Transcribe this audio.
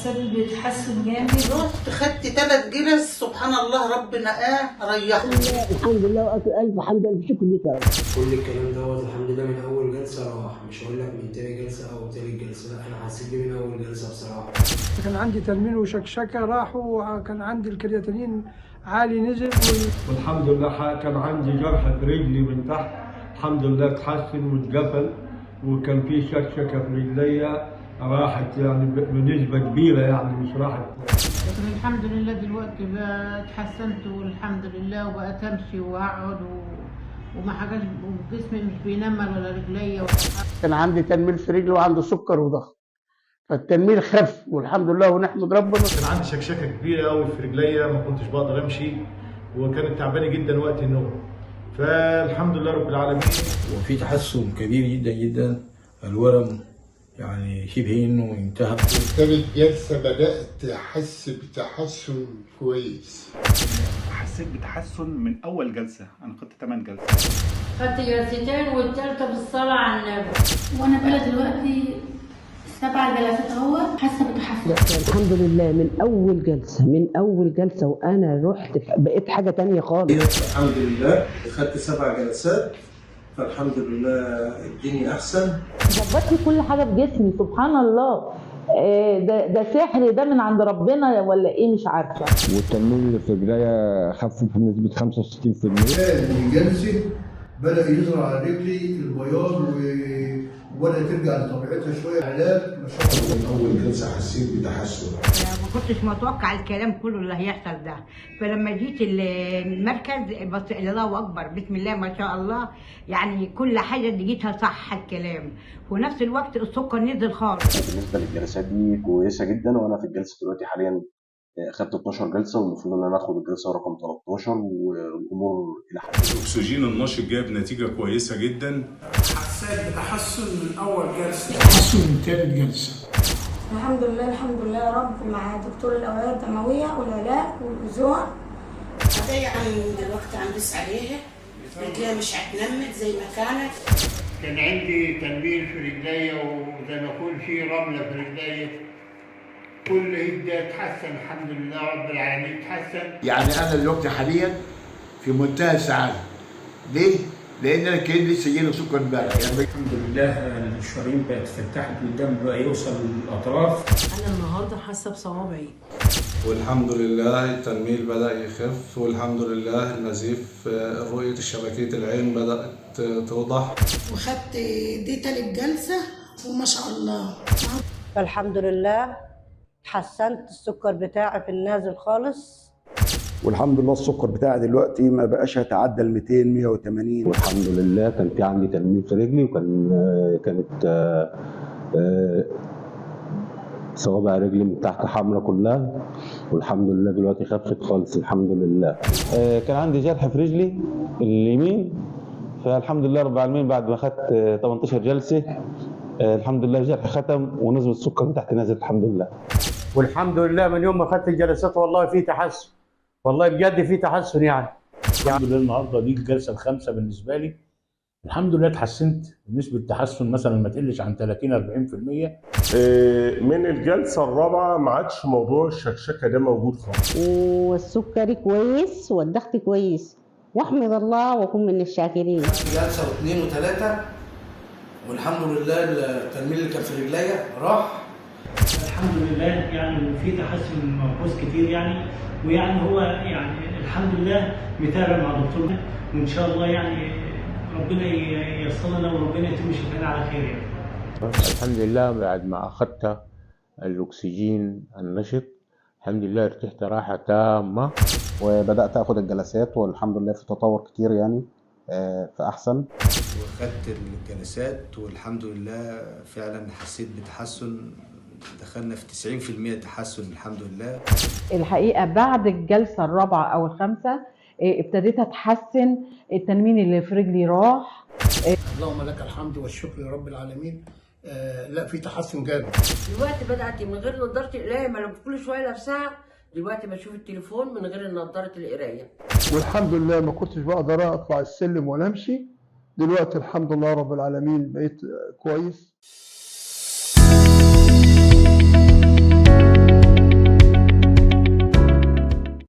حسيت بتحسن جامد. رحت خدت 3 جلس، سبحان الله ربنا ريحني. الحمد لله، والف حمد، الف شكر لك يا رب. كل الكلام دوت الحمد لله من اول جلسه راح، مش هقول لك من تاني جلسه او تالت جلسه، لا انا حسيت بيه من اول جلسه بصراحه. كان عندي تنميل وشكشكه راحوا، وكان عندي الكرياتينين عالي نزل. والحمد لله كان عندي جرح في رجلي من تحت، الحمد لله اتحسن واتقفل، وكان في شكشكه في رجليا راحت يعني بنسبة كبيره، يعني مش راحت. لكن الحمد لله دلوقتي بقى اتحسنت والحمد لله، وبقيت امشي واقعد وما حاجاش، وجسمي مش بينمل ولا رجليا. كان عندي تنميل في رجلي وعندي سكر وضغط، فالتنميل خف والحمد لله ونحمد ربنا. كان عندي شكشكه كبيرة قوي في رجليا، ما كنتش بقدر امشي، وكانت تعبانة جدا وقت النوم، فالحمد لله رب العالمين. وفي تحسن كبير جدا جدا، الورم يعني شبه انه انتهى. ثالث جلسة بدأت أحس بتحسن كويس. حسيت بتحسن من أول جلسة، أنا خدت 8 جلسات. خدت جلستين والتالتة بالصلاة على النبي. وانا بقى دلوقتي 7 جلسات اهو، حاسه بتحسن. الحمد لله من اول جلسه، من اول جلسه وانا رحت بقيت حاجة تانية خالص. الحمد لله خدت 7 جلسات، فالحمد لله الدنيا احسن. ظبطت لي كل حاجة في جسمي سبحان الله. ده سحر ده من عند ربنا ولا ايه مش عارفه. والتنميل اللي في رجليا خف بنسبة 65%. من جلسه بدا يظهر على رجلي البياض وبدات ترجع لطبيعتها شوية، علاج ما شاء الله. من اول جلسه حسيت بتحسن. ما كنتش متوقع الكلام كله اللي هيحصل ده، فلما جيت المركز بص الله اكبر، بسم الله ما شاء الله، يعني كل حاجة لقيتها صح الكلام، ونفس الوقت السكر نزل خالص. بالنسبة للجلسات دي كويسة جدا، وانا في الجلسة دلوقتي حاليا اخدت 12 جلسه، والمفروض ان انا اخد الجلسة رقم 13، والامور الى حد. الاكسجين النشط جاب نتيجة كويسة جدا. حسيت بتحسن من اول جلسه، تحسن من ثالث جلسه. الحمد لله الحمد لله يا رب، مع دكتور الاوعية الدموية والعلاج والاوزون. يعني دلوقتي عم دوس عليها، رجليها مش هتنمت زي ما كانت. كان عندي تنميل في رجليا وزي ما يكون في رملة في رجليا، كل ده اتحسن الحمد لله رب العالمين اتحسن. يعني انا دلوقتي حاليا في منتهى السعادة. ليه؟ لان انا كان لسه جاي لي سكر امبارح. يعني الحمد لله الشرايين بقت اتفتحت والدم بقى يوصل للاطراف. انا النهارده حاسه بصوابعي. والحمد لله التنميل بدأ يخف، والحمد لله النزيف رؤية الشبكية العين بدأت توضح. وخدت دي تالت جلسة وما شاء الله. فالحمد لله حسنت السكر بتاعي في النازل خالص. والحمد لله السكر بتاعي دلوقتي ما بقاش يتعدى ال 200 180. والحمد لله كان في عندي تنميل في رجلي، وكان كانت صوابع رجلي من تحت حمرا كلها، والحمد لله دلوقتي خفت خالص الحمد لله. كان عندي جرح في رجلي اليمين، فالحمد لله رب العالمين بعد ما اخذت 18 جلسه الحمد لله الجرح ختم ونسبه السكر من تحت نزلت الحمد لله. والحمد لله من يوم ما اخذت الجلسات والله في تحسن، والله بجد في تحسن يعني. الحمد لله النهارده دي الجلسة الخامسة بالنسبة لي، الحمد لله اتحسنت نسبه تحسن مثلا ما تقلش عن 30 40%. من الجلسة الرابعة ما عادش موضوع الشكشكه ده موجود خالص. والسكري كويس والضغط كويس، واحمد الله واكون من الشاكرين. جلسه واثنين وثلاثة والحمد لله التنميل اللي كان في رجليا راح. الحمد لله يعني في تحسن ملحوظ كتير يعني، ويعني هو يعني الحمد لله متابع مع دكتور، وان شاء الله يعني ربنا ييسر لنا وربنا يتم شفانا على خير يعني. الحمد لله بعد ما اخذت الاكسجين النشط الحمد لله ارتحت راحة تامة، وبدات اخد الجلسات والحمد لله في تطور كتير يعني في احسن. وخدت الجلسات والحمد لله فعلا حسيت بتحسن، دخلنا في 90% تحسن الحمد لله. الحقيقة بعد الجلسة الرابعة او الخامسة ابتديت اتحسن، التنميل اللي في رجلي راح. اللهم لك الحمد والشكر يا رب العالمين. لا في تحسن جامد. دلوقتي بدات من غير نظاره القراية، ما انا كل شوية لابساها، دلوقتي بشوف التليفون من غير نظاره القراية. والحمد لله ما كنتش بقدر اطلع السلم ولا امشي، دلوقتي الحمد لله رب العالمين بقيت كويس.